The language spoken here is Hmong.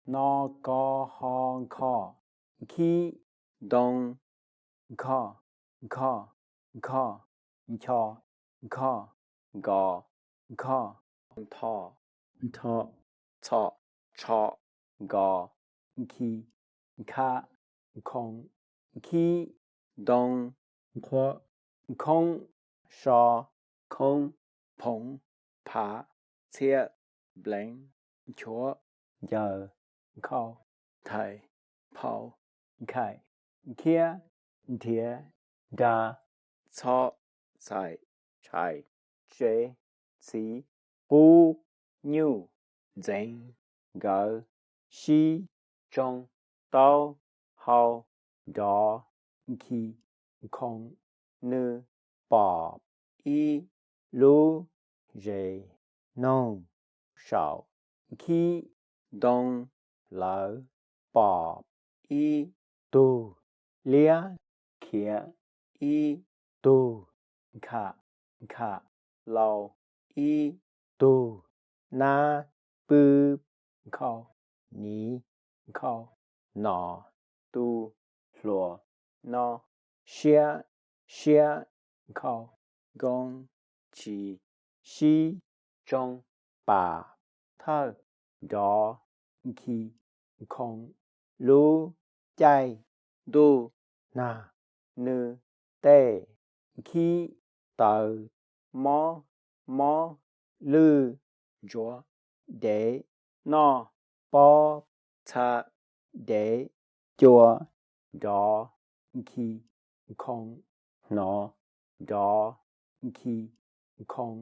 no, ko, ho, nkho, nkhib, ntoo, nkho, nkho, nkho, ncho, nkho, nko, nkho, ntho, ncho, tsho, nko, nkhi, nkha, nkhoo, nkhib, ntoo, nqhuab, nkhoob, so, khoob, phoov, phav, txhiab, npleev, nchuav, ncaws, nkhaus, nthais, phau, nkhais, nkhiab, nrhiav, nra, txhob, txhais, tshais, tsev, txiv, qub, nyuj, ntxeev, nkawd, sib, tsoo, taub, hau, nrov, nkhi, nkhoo, nws, pom, ib, lub, zes, noog, saum, nkhib, ntoo, lawv, pom, ib, tug, liab, khiav, ib, tug, nkham, nkham, laus, ib, tug, nab, pw, nkhaus, niv, nkhaus, no, tu, hluas, no, siab, siab, nkhaus, nkoo, tsis, sib, tsoo, pam, thawj, nrov, nkhi, nkhoo, lub, caij, ntuj, nag, nws, tej, nkhib, taws, mob, mob, lwj, ntsuav, dev, noj, pob, txha, dev, cua, nrov, nkhi, nkhoo, hnov, nrov, nkhi, nkhoo,